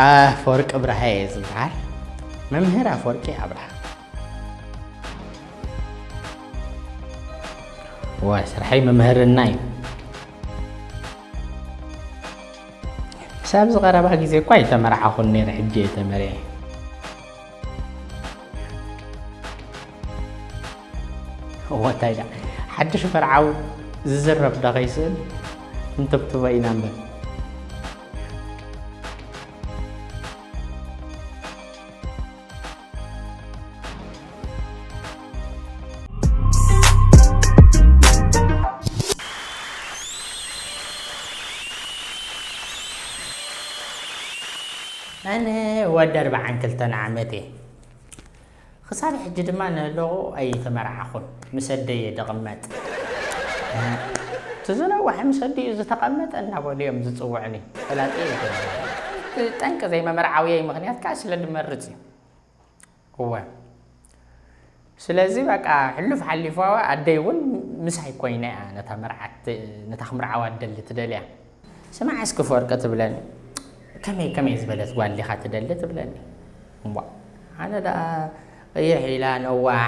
ኣፈወርቂ ብርሃ እየ ዝበሃል። መምህር ኣፈወርቂ ኣብርሃ። እወ፣ ስርሐይ ምምህርና እዩ። ክሳብ ዝቐረባ ግዜ እኳ ኣይተመርዓኹን ነይረ፣ ሕጂ እየ ተመርዒ። እወ፣ እንታይ ደኣ፣ ሓድሽ መርዓዊ ዝዝረብ ዶ ከይስእን፣ እንትብትቦ ኢና እምበር። ኣነ ወዲ ኣርብዓን ክልተን ዓመት እየ። ክሳብ ሕጂ ድማ ንለኹ ኣይተመርዓኹን። ምስ ኣደይ እየ ዝቕመጥ። እቲ ዝነውሐ ምስ ኣዲኡ ዝተቐመጠ እናበሉ እዮም ዝጽውዑኒ። ፈላጢ ኣይኮኑን። እቲ ጠንቂ ዘይመመርዓውየይ ምኽንያት ከኣ ስለ ዝመርጽ እዩ። እወ። ስለዚ በቃ ሕሉፍ ሓሊፉ ኣደይ እውን ምሳይ ኮይና እያ ነታ መርዓት፣ ነታ ክምርዓዋ ትደሊ ትደልያ። ስማዕ እስኪ ኣፈወርቂ ትብለኒ፣ ከመይ ከመይ ዝበለት ጓል ዲኻ ትደሊ ትብለኒ። እምቧ፣ ኣነ ደኣ ቅይሕ ኢላ ነዋሕ፣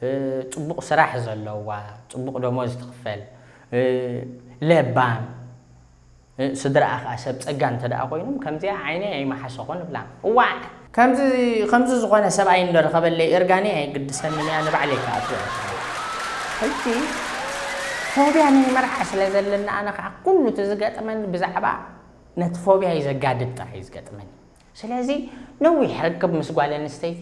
እ፣ ጽቡቕ ስራሕ ዘለዋ፣ ጽቡቕ ደሞዝ ትኽፈል፣ እ፣ ለባም፣ እ፣ ስድራኣ ኸኣ ሰብ ጸጋ እንተ ደኣ ኮይኖም፣ ከምዚኣ ዓይነይ ኣይመሓሰኹን እብላ። እዋእ! ከምዚ፣ ከምዚ ዝኾነ ሰብኣይ እንዶ ረኸበለይ እርጋነይ ኣይግድሰንን እያ፣ ንባዕለይ ክኣቱ እየ። ሕጂ ፎብያ ናይ መርዓ ስለ ዘለኒ፣ ኣነ ኸኣ ኩሉ እቲ ዝገጥመኒ ብዛዕባ ነቲ ፎብያይ ዘጋድድ ጥራይ እዩ ዝገጥመኒ። ስለዚ ነዊሕ ርክብ ምስ ጓል ኣንስተይቲ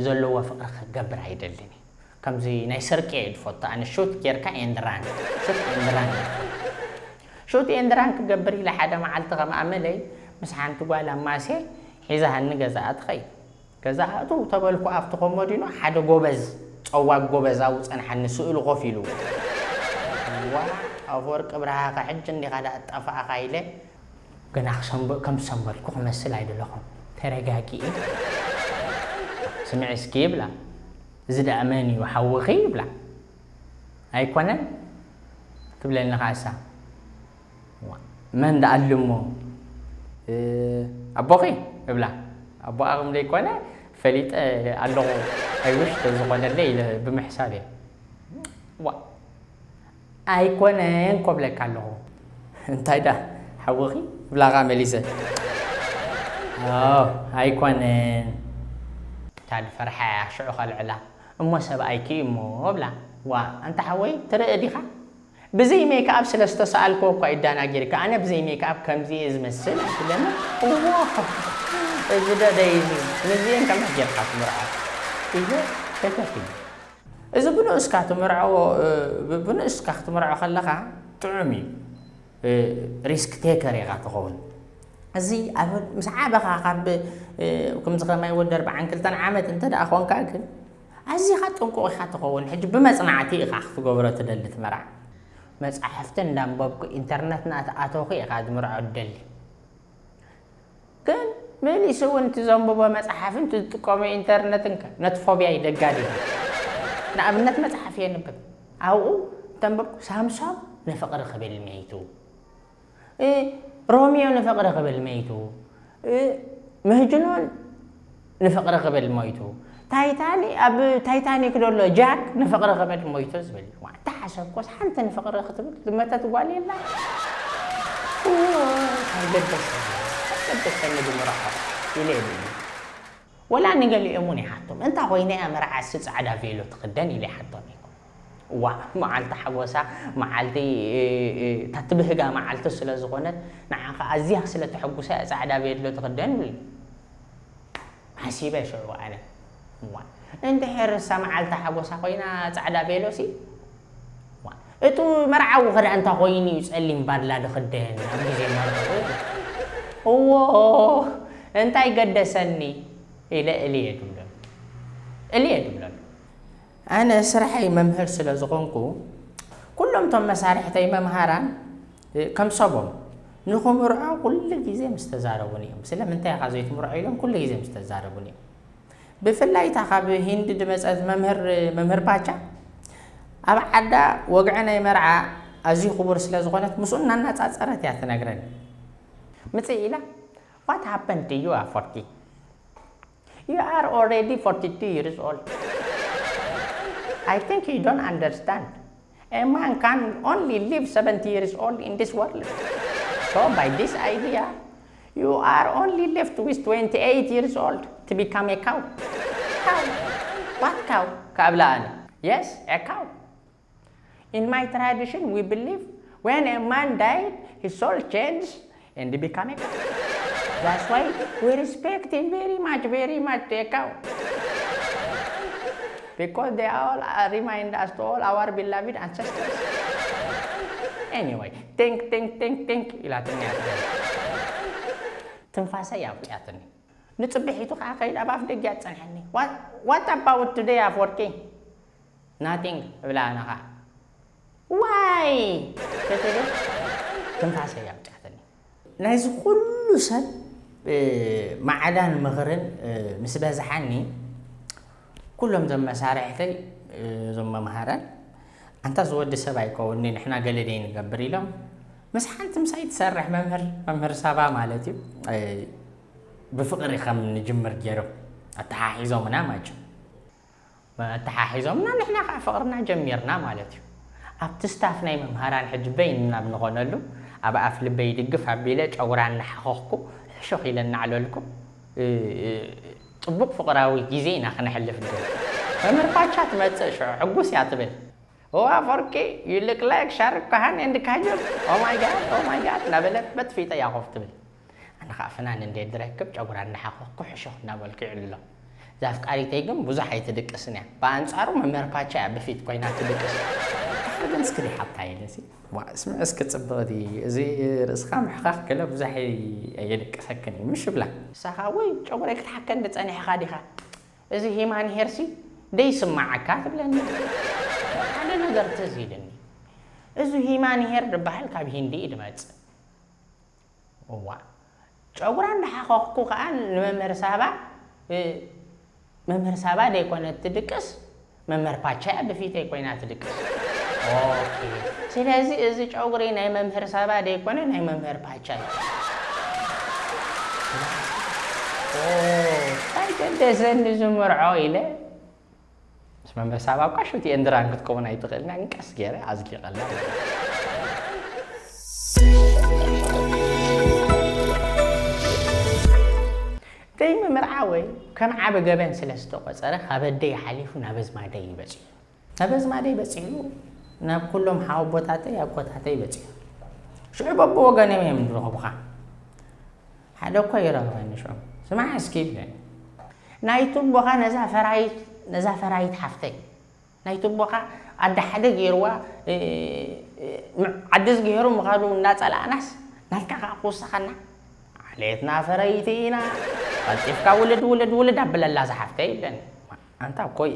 ዘለዎ ፍቕሪ ክገብር ኣይደልን እየ። ከምዚ ናይ ስርቂ እየ ዝፈቱ። ኣነ ሹት ጌርካ ኤንድ ራን፣ ሹት ኤንድ ራን እየ ዝፈቱ። ሹት ኤንድ ራን ክገብር ኢለ ሓደ መዓልቲ ከም ኣመለይ ምስ ሓንቲ ጓል ኣማስየ ሒዛሃኒ ገዛኣ ትኸይድ። ገዛኣ እትው ተበልኩ ኣብቲ ኮሞዲኖ ሓደ ጎበዝ፣ ጸዋግ ጎበዝ ኣብኡ ጸንሓኒ ስእሉ ኮፍ ኢሉ። ዋ፣ ኣፈወርቂ ብርሃ ከ ሕጂ እንዲኻ ደኣ ጠፋእኻ ኢለ ገና ክሰንበ-፣ ከም ዝሰንበድኩ ክመስል ኣይደለኹን። ተረጋጊኤ፣ "ስምዒ እስኪ" ይብላ። "እዚ ደኣ መን እዩ ሓውኺ?" ይብላ። "ኣይኮነን?" ትብለኒ ከኣ እሳ። "ዋ፣ መን ደኣ ኣሉ እሞ?" "እ፣ ኣቦኺ?" እብላ። "ኣቦኣ ከም ዘይኮነ ፈሊጠ ኣለኹ፣ ኣይውሽ ተዝኾነለይ" ኢለ ብምሕሳብ እየ። "ዋ፣ ኣይኮነን እኮ እብለካ ኣለኹ። እንታይ ደኣ ሓውኺ?" እብላ ከኣ መሊሰ። "ኣዎ፣ ኣይኮነን። እታ ዝፈርሓያ ሽዑ ከልዕላ፣ እሞ ሰብኣይኪ እዩ እሞ" እብላ። "ዋ፣ ኣንታ ሓወይ፣ ትርኢ ዲኻ? ብዘይ ሜክኣፕ ስለ ዝተሰኣልክዎ እኳ እዩ ዳና ጌርካ፣ ኣነ ብዘይ ሜክኣፕ ከምዚ እየ ዝመስል?" ኣይትብለኒ። እዎ፣ እዚ ዶ ደይ እዚ፣ ምስዚኤን ከመይ ጌርካ ትምርዖ? ኢለ ተተኪሉ። እዚ ብንኡስካ ትምርዖ፣ እ፣ ብ-፣ ብንኡስካ ክትምርዖ ከለኻ ጥዑም እዩ። እ፣ ሪስክ ቴከር ኢኻ ትኸውን። እዚ ኣብ፣ ምስ ዓበኻ ካብ፣ እ፣ ከምዚ ከማይ ወዲ ኣርብዓን ክልተን ዓመት እንተ ደኣ ኾንካ ግን፣ ኣዚኻ ጥንቁቕ ኢኻ ትኸውን። ሕጂ ብመጽናዕቲ ኢኻ ክትገብሮ ትደሊ እቲ መርዓ። መጻሕፍቲ እንዳንበብኩ፣ ኢንተርነት እናተኣተኹ ኢኻ ዝምርዖ ትደሊ። ግን መሊሱ እውን እቲ ዘንብቦ መጽሓፍን እቲ ዝጥቀሞ ኢንተርነትን ከ ነቲ ፎብያይ ደጋዲሉ። ንኣብነት መጽሓፍ የንብብ። ኣብኡ እንተንበብኩ ሳምሶም ንፍቕሪ ክብል መይቱ፣ እ፣ ሮሚዮ ንፍቕሪ ክብል መይቱ፣ እ፣ ምህጅኖን ንፍቕሪ ክብል ሞይቱ። ታይታኒ-፣ ኣብ ታይታኒክ ዘሎ ጃክ ንፍቕሪ ክብል ሞይቱ ዝብል እዩ። ዋ፣ እንተሓሰብኩስ ሓንቲ ንፍቕሪ ክትብል ዝመተት ጓል የላ። እዎ፣ ኣይገደሰኒ፣ ኣይገደሰኒ ብምርዖ ኢለ እየ። ወላ ንገሊኦም እውን ይሓቶም፣ "እንታ ኮይነ እያ መርዓሲ ጻዕዳ ቬሎ ትኽደን?" ኢለ ይሓቶም እየ። ዋ፣ መዓልቲ ሓጎሳ፣ መዓልቲ፣ እ፣ እ፣ እታ ትብህጋ መዓልቲ ስለ ዝኾነት፣ ንዓኻ ኣዝያ ስለ ተሐጉሳ እያ ጻዕዳ ቬሎ ትኽደን ይብሉኒ። ሓሲበ ሽዑ ኣነ፣ እዋይ፣ እንድሕር እሳ መዓልቲ ሓጎሳ ኮይና ጻዕዳ ቬሎሲ፣ እዋይ፣ እቱ መርዓዊ ክዳን እንታ ኮይኑ እዩ ጸሊም ባድላ ዝኽደን ኣብ ግዜ መርዕኡ? እዎ፣ እንታይ ገደሰኒ ኢለ እልየ ድብሎ፣ እልየ ድብሎ። ኣነ ስራሐይ መምህር ስለ ዝኾንኩ፣ ኩሎም እቶም መሳርሕተይ መምሃራን፣ እ፣ ከም ሰቦም ንኽምርዖ ኩሉ ግዜ ምስ ተዛረቡኒ እዮም። "ስለምንታይ ኢኻ ዘይትምርዖ?" ኢሎም ኩሉ ግዜ ምስ ተዛረቡኒ እዮም። ብፍላይ እታ ካብ ሂንድ ዝመጸት መምህር፣ መምህር ባቻ፣ ኣብ ዓዳ ወግዒ ናይ መርዓ ኣዝዩ ክቡር ስለ ዝኾነት፣ ምስኡ እናናጻጸረት እያ ትነግረኒ። ምጽእ ኢላ፣ What happened to you, Aforki? You are already forty-two years old. I think you don't understand. A man can only live seventy years old in this world. So by this idea, you are only left with twenty-eight years old to become a cow. Cow. What cow? Kabla. Yes, a cow. In my tradition, we believe when a man died, his soul changes and become a cow. That's why we respect him very much, very much, to a cow. Because they all uh, remind us to all our beloved ancestors. Anyway, think, think, think, think. ኢላትኒ ትንፋሰ ያውቅያትኒ ንጽብሒቱ ከዓ ከይድ ኣብ ኣፍ ደጊ ኣጸንሐኒ። What about today, ኣፍወርቂ? Nothing እብላ ኣነ ከዓ ዋይ ክትብል ትንፋሰ ያውቅያትኒ። ናይዚ ኩሉ ሰብ ማዕዳን ምኽርን ምስ በዝሓኒ ኩሎም ዞም መሳርሕተይ እዞም መምሃራን ኣንታ ዝወዲ ሰብ ኣይከውንኒ ንሕና ገለ ደይ ንገብር ኢሎም ምስ ሓንቲ ምሳይ ትሰርሕ መምህር መምህር ሳባ ማለት እዩ ብፍቕሪ ከም ንጅምር ገይሮም ኣተሓሒዞምና ማጭ ኣተሓሒዞምና ንሕና ከዓ ፍቕርና ጀሚርና ማለት እዩ ኣብቲ ስታፍ ናይ መምሃራን ሕጂ በይንና ብንኾነሉ ኣብ ኣፍ ልበይ ድግፍ ኣቢለ ጨጉራ እናሓኸኽኩ ሕሹኽ ኢለ እናዕለልኩ ፅቡቕ ፍቕራዊ ግዜ ኢና ክነሕልፍ ዶ መምህር ፓቻ ትመፅእ ሽዑ ሕጉስ እያ ትብል እዋ ፈርቂ you look like ሻሩክ ካሃን and ካጆል oh my god oh my god እናበለት በትፊጠ እያ ኮፍ ትብል ኣነ ከዓ ፍናን እንደ ድረክብ ጨጉራ እናሓኸኽኩ ሕሹኽ እናበልኩ ይዕልሎ እዛ ኣፍቃሪተይ ግን ብዙሕ ኣይትድቅስን እያ ብኣንፃሩ መምህር ፓቻ እያ ብፊት ኮይና ትድቅስ ድሕሪ ግን እስክዲ ሓብታ ኢለሲ ስምዕ እስኪ ፅብቕቲ እዚ ርእስኻ ምሕኻኽ ገለ ብዙሕ ኣየደቅሰክን እዩ ምሽ ብላ ንሳኻ ወይ ጨጉረይ ክትሓከኒ ጸኒሕኻ ዲኻ እዚ ሂማን ሄርሲ ደይስማዓካ ትብለኒ ሓደ ነገር ትዝ ኢልኒ እዚ ሂማን ሄር ዝበሃል ካብ ሂንዲ እዩ ዝመጽእ እዋ ጨጉራ እንዳሓኸኽኩ ከዓ ንመምህር ሳባ መምህር ሳባ ደይኮነት ትድቅስ መምህር ፓቻ እያ ብፊተይ ኮይና ትድቅስ ስለዚ እዚ ጨጉሪ ናይ መምህር ሳባ ደይኮነ ናይ መምህር ፓቻ እዩ እንታይ ገደሰኒ ዝምርዖ ኢለ ምስ መምህር ሳባ እኳ ሹቲ ኤንድራን ክትከውን ኣይትኽእልና ግን ቀስ ገይረ ኣዝሊቐላ ደይሚ ምርዓወይ ከም ዓቢ ገበን ስለ ዝተቖጸረ ካብ ኣደይ ሓሊፉ ናብ ኣዝማደይ እዩ በጺሑ። ናብ ኣዝማደይ በጺሑ ናብ ኩሎም ሓወቦታተይ ኣኮታተይ በጺሑ። ሽዑ በብወገኖም እዮም ዝረኽቡኻ። ሓደ እኮ ይረኽበኒ ሽዑ። ስማዕ እስኪ ይብለኒ። ናይ ቱቦኻ ነዛ ፈራይት ነዛ ፈራይት ሓፍተይ ናይ ቱቦኻ ኣደ ሓደ ገይርዋ ዓዲ ዝገይሩ ምኻዱ እናጸላእናስ ናትካ ከዓ ክውሰኸና ዓሌትና ፈረይቲ ኢና ቀልጢፍካ ውልድ ውልድ ውልድ ኣብለላ ዝሓፍተ ይብለኒ ኣንታ እኮይ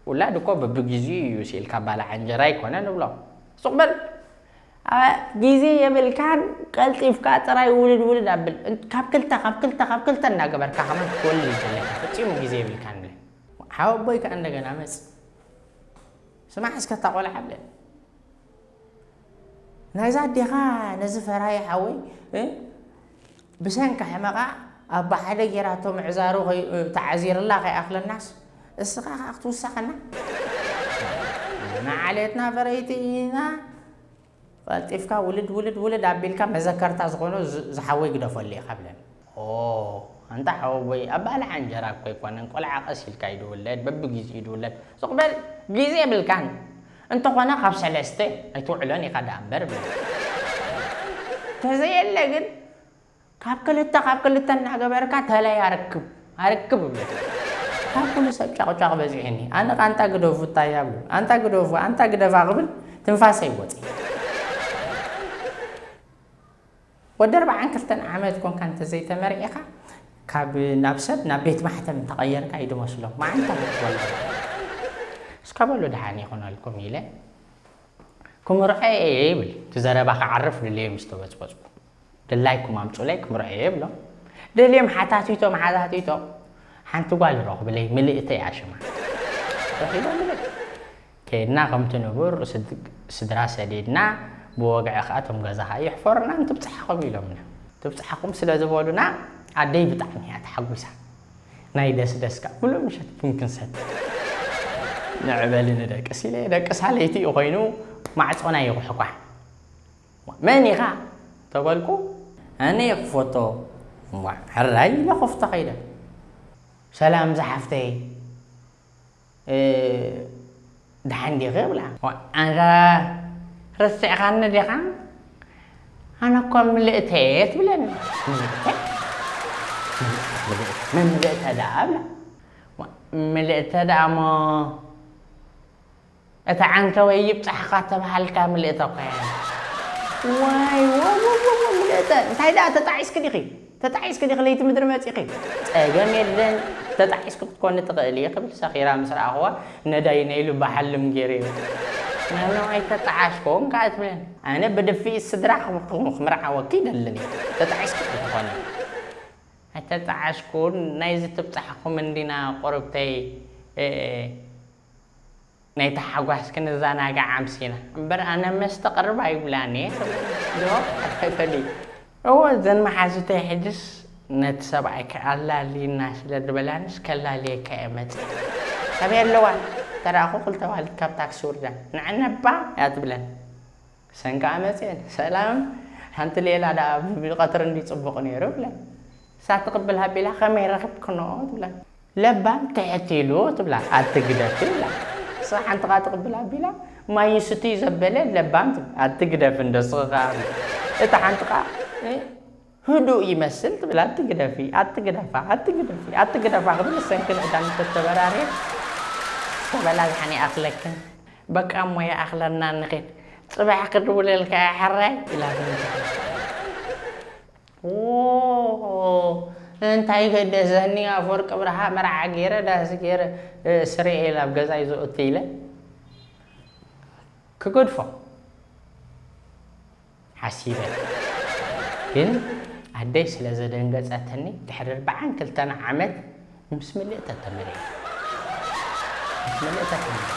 ውላድ እኮ በብግዚኡ እዩ ሲልካ ባልዓ እንጀራ ይኮነ ንብሎ ሱቕ በል ግዜ የብልካን ቀልጢፍካ ጥራይ ውልድ ውልድ ኣብል ካብ ክልተ ካብ ክልተ ካብ ክልተ እናገበርካ ከማን ክትወልድ ይደለካ ፈጺሙ ግዜ የብልካን ሓወቦይ ከዓ እንደገና መጽ ስማዕ እስከ እታ ቆልዓ ብለ ናይዛ ኣዴኻ ነዚ ፈራይ ሓወይ ብሰንኪ ሕመቓ ኣባ ሓደ ጌራቶ ምዕዛሩ ተዓዚርላ ከይኣኽለናስ እስኻ ከዓ ክትውሰኸና ንዓሌትና ፈረይቲ ኢና ቀልጢፍካ ውልድ ውልድ ውልድ ኣቢልካ መዘከርታ ዝኾኖ ዝሓወይ ግደፈሉ ኢኻ ብለን ኣንታ ሓወቦይ ኣባልዓ እንጀራ እኮ ኣይኮነን ቆልዓ ቀስ ኢልካ እዩ ድውለድ በብግዜኡ ድውለድ ሱቕ በል ግዜ የብልካን እንተኾነ ካብ ሰለስተ ኣይትውዕሎን ኢኻ ደኣ እምበር ብለ ተዘየለ ግን ካብ ክልተ ካብ ክልተ እናገበርካ ተለይ ኣርክብ ኣርክብ እብለ ካብ ኩሉ ሰብ ጫቕጫቕ በዚሑኒ ኣነ ቃንጣ ግደፉ እታያ ብሉ ኣንታ ግደፉ ኣንታ ግደፋ ክብል ትንፋሰ ይወፅ ወዲ ኣርባዓን ክልተን ዓመት ኮንካ እንተዘይተመርዒኻ ካብ ናብ ሰብ ናብ ቤት ማሕተም እንተቐየርካ እዩ ድመስሎም መዓንታ ክትወልዶ እስከ በሉ ደሓን ይኹነልኩም ኢለ ክምርዖ እየ ይብል እቲ ዘረባ ክዓርፍ ድልየ ምስ ተበፅበፅኩ ድላይኩም ኣምፁለይ ክምርዖ እየ ይብሎም ደልዮም ሓታቲቶም ሓታቲቶም ሓንቲ ጓል ረኽብለይ ምልእተይ ኣሽማ ረኺቦምለይ ከይድና ከምቲ ንቡር ስድራ ሰዲድና ብወግዒ ከዓ እቶም ገዛኻ ይሕፈሩና እንትብፅሓኹም ኢሎምና ትብጻሕኩም ስለ ዝበሉና ኣደይ ብጣዕሚ እያ ተሓጒሳ። ናይ ደስ ደስካ ሙሉእ ምሸት ቡን ክንሰቲ። ንዕበሊ ንደቅስ ኢለ ደቅሳ ለይቲ እዩ ኮይኑ ማዕጾና ይኹሕኳሕ። መን ኢኻ ተበልኩ፣ ኣነ እየ ክፈቶ። እዋ፣ ሕራይ ኢለ ከፍቶ ከይደ። ሰላም ዝሓፍተይ፣ እ፣ ደሓን ዲኺ? እብላ። ዋ፣ ኣንታ ረሲዕኻኒ ዲኻ? ኣነ እኮ ምልእተ እየ ትብለኒ። ምልእተ? ምልእተ፣ ምልእተ፣ መን ምልእተ ደኣ? እብላ። ዋ፣ ምልእተ ደኣ እሞ እታ ዓንተወይ ይብጻሕኻ ተባሃልካ ምልእተ እኮ እያ። ዋይ፣ ዋ፣ ዋ፣ ዋ፣ ዋ፣ ምልእተ፣ እንታይ ደኣ ተጣዒስኪ ዲኺ? ተጣዒስኪ ዲኺ ለይቲ ምድሪ መጺኺ? ጸገም የለን፣ ተጣዒስኪ ክትኮኒ ትኽእሊ ክብል ሰኺራ ምስ ረኣኽዋ ነዳይ ነይሉ በሓልም ገይረዮ። ናኖ ኣይተጣዓስኩን ከኣ ትብለኒ። ኣነ ብድፍኢት ስድራ ክም-፣ ክም-፣ ክምርዓወኪ ይደልን እየ። ተጣዒስኪ ክትኮኒ። ኣይተጣዓስኩን፣ ናይዚ ትብጻሕኹም እንዲና ቁርብተይ፣ እ፣ ናይ ታሕጓስ ክንዘናጋዕ ኣምሲና። እምበር ኣነ መስተ ቅርብ ኣይብላን እየ። ዶ? ኣይፈሊ። እወ፣ እዘን መሓዙተይ ሕጅስ ነቲ ሰብኣይ ከኣላልይና ስለ ዝበላንስ ከላልየካ እየ መጽየ። ኣበይ ኣለዋ? ተራእኹ ክልተ ኣዋልድ ካብ ታክሲ ውርዳ። ንዕነባ እያ ትብለን። ሰን ከኣ መጽየን። ሰላም፣ ሓንቲ ሌላ ደኣ ብቐትሪ እንዲ ጽቡቕ ነይሩ ብለን። እሳ ትቕብል ሃቢላ፣ "ከመይ ረኺብክንኦ?" ትብላ። "ለባም ትሕት ኢሉ" ትብላ። "ኣቲ ግደፊ" ትብላ። እሳ ሓንቲ ከኣ ትቕብል ሃቢላ፣ "ማይ ይስትይ ዘበለ ለባም" ትብላ። "ኣቲ ግደፊ እንዶ እስኺ ከኣ" ትብላ። እታ ሓንቲ ከኣ፣ "እ፣ ህዱእ ይመስል" ትብላ። "ኣቲ ግደፊ፣ ኣቲ ግደፋ፣ ኣቲ ግደፊ፣ ኣቲ ግደፋ" ክብል እሰን ክልእዳን ተተበራርየን፣ "እስከ በላ ዝሓን ይኣኽለክን፣ በቃ እሞ ይኣኽለና ንኺድ፣ ጽባሕ ክድውለልካ እየ ሕራይ" ኢላ ትብል። ዎ፣ እንታይ ገደሰኒ ኣፈወርቂ ብርሃ መርዓ ገይረ፣ ዳስ ገይረ፣ እ፣ ስርኤል ኣብ ገዛይ ዘእቱ ኢለ ክገድፎ ሓሲበ። ግን ኣደይ ስለ ዘደንገጸተኒ ድሕሪ ኣርብዓን ክልተን ዓመት ምስ ምልእተ ተመርየ። ምስ ምልእተ ተመርየ።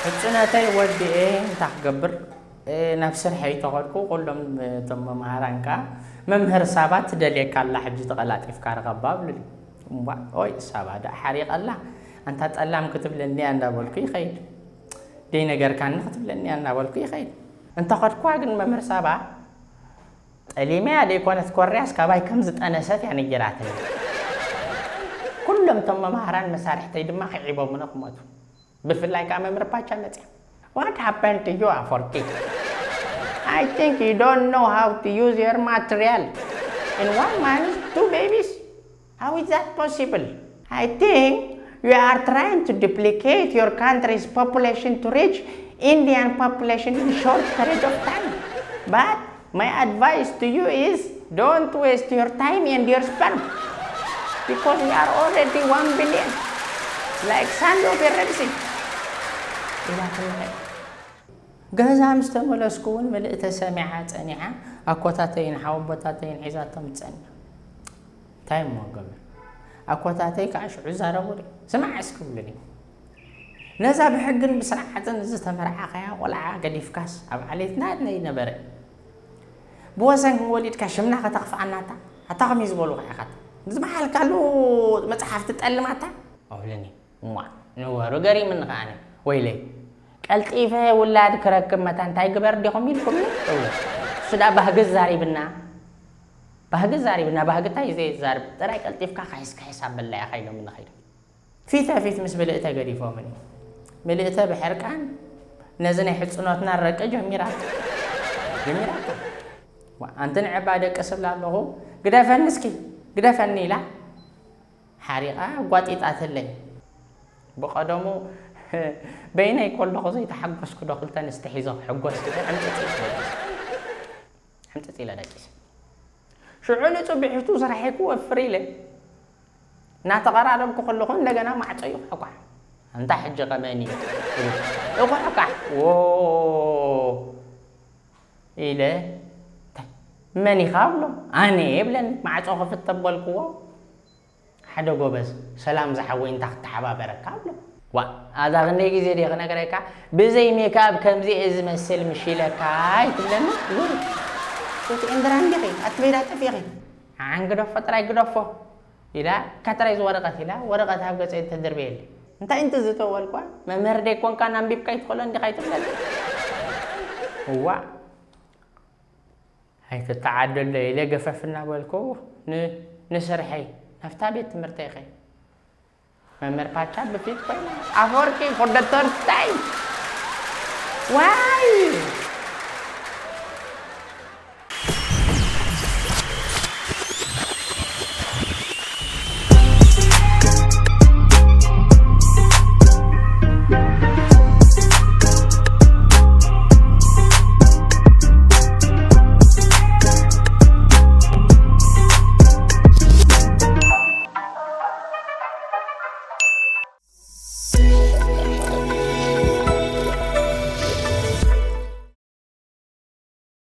ሕጽነተይ ወዲኤ እንታይ ክገብር፣ እ፣ ናብ ስርሐይ ተኸድኩ። ኩሎም፣ እ፣ እቶም መምሃራን ከኣ፣ "መምህር ሳባ ትደልየካ ኣላ፣ ሕጂ ተቐላጢፍካ ርኸባ" ብሉኒ። እምቧ፣ ኦይ፣ ሳባ ደኣ ሓሪቐላ፣ ኣንታ ጠላም ክትብለኒ እያ እንዳበልኩ ይኸይድ። ደይነገርካኒ ክትብለኒ እያ እናበልኩ ይኸይድ። እንተኸድኳ ግን መምህር ሳባ ጠሊመያ ደይኮነት ኮርያስ ካባይ ከም ዝጠነሰት እያ ነጊራትኒ። ኩሎም እቶም መማህራን መሳርሕተይ ድማ ክዒቦምኒ ክሞቱ። ብፍላይ ከዓ መምህር ፓቻ መፅያ። What happened to you, ኣፈወርቂ? I think you don't know how to use your material. In one month, two babies. How is that possible? I think you are trying to duplicate your country's population to reach Indian population in short period of time. But my advice to you is don't waste your time and your sperm. Because we are already one billion. Like sand of the Red Sea. ኢላትኒ። ገዛ ምስ ተመለስኩ እውን ምልእተ ሰሚዓ ጸኒሓ፣ ኣኮታተይን ሓወቦታተይን ሒዛቶም ትጸንሕ። እንታይ እሞ እገብር? ኣኮታተይ ከዓ ሽዑ ይዛረቡለይ። ስማዕ እስኪ ይብሉኒ። ነዛ ብሕግን ብስርዓትን ዝተመርዓኻያ ቆልዓ ገዲፍካስ ኣብ ዓሌትና ኣይነበረ። ብወሰን ወሊድካ ሽምና ከተኽፍኣና ኣታ፣ ኣታ ከመይ ዝበሉኻ ኢኻ? ዝበሃልካሉ መጽሓፍ ትጠልም ኣታ? ኣብለኒ። እዋ፣ ንገሩ ገሪምኒ ከኣነ። ወይለይ፣ ቀልጢፈ ውላድ ክረክብ መታ እንታይ ግበር ዲኹም ኢልኩምኒ? እወ። እሱ ደኣ ባህጊ ዛሪብና። ባህጊ ዛሪብና፣ ባህጊ እንታይ እዩ ዘይዛርብ? ጥራይ ቀልጢፍካ ካሒስ፣ ካሒስ ኣበላ ኢኻ ኢሎምኒ ኸይዶም። ፊት ፊት ምስ ምልእተ ገዲፎምኒ። ምልእተ ብሕርቃን ነዚ ናይ ሕጽኖትና ረቂ ጀሚራቶ። ጀሚራቶ። ዋ፣ ኣንቲ ንዕባ ደቂ ስብላ ኣለኹ፣ ግደፈኒ እስኪ፣ ግደፈኒ ኢላ። ሓሪቓ ኣጓጢጣትለይ። ብቐደሙ በይነይ ኮለኹ ዘይተሓጎስኩ ዶ ክልተ ኣንስቲ ሒዘ ክሕጎስ ኢለ ሕምጥጥ ኢለ ደቂሰ። ሕምጥጥ ኢለ ደቂሰ። ሽዑ ንጽብሒቱ ስራሐይ ክወፍር ኢለ እናተቐራረብኩ ከለኹ እንደገና ማዕጾ ይኳሕኳሕ። ኣንታ ሕጂ ከመን እዩ? ይኳሕኳሕ። ዎ ኢለ፣ "እንታይ? መን ኢኻ?" እብሎ። "ኣነ እየ" ይብለኒ። ማዕጾ ክፍት ተበልክዎ። ሓደ ጎበዝ፣ "ሰላም ዝሓወይ፣ እንታይ ክተሓባበረካ?" ኣሎ። "ዋ፣ ኣዛ ክንደይ ግዜ ድየ ክነግረካ፣ ብዘይ ሜክኣፕ ከምዚ እየ ዝመስል ምሽ ኢለካ?" ኣይትብለኒ። ውይ፣ እቲ ኤንድራ እንዲኺ ኣቲ ሜዳ ጠፊኺ። ኣን ግደፎ ጥራይ ግደፎ ኢላ፣ እካ ጥራይ ዝወረቐት ኢላ ወረቐት ኣብ ገጸይ ተደርበየለይ። እንታይ እንተ ዝተወልኳ፣ መምህር ደይኮንካ ኣንቢብካ ይትኽእሎ እንዲኻ ይትብለኒ። እዋ ኣይትተዓደሎ ኢለ ገፈፍ እናበልኩ ን- ንስርሐይ ናብታ ቤት ትምህርተይ ከይ መምህር ፓቻ ብፊት ኮይና ኣፈወርቂ for the third time ዋይ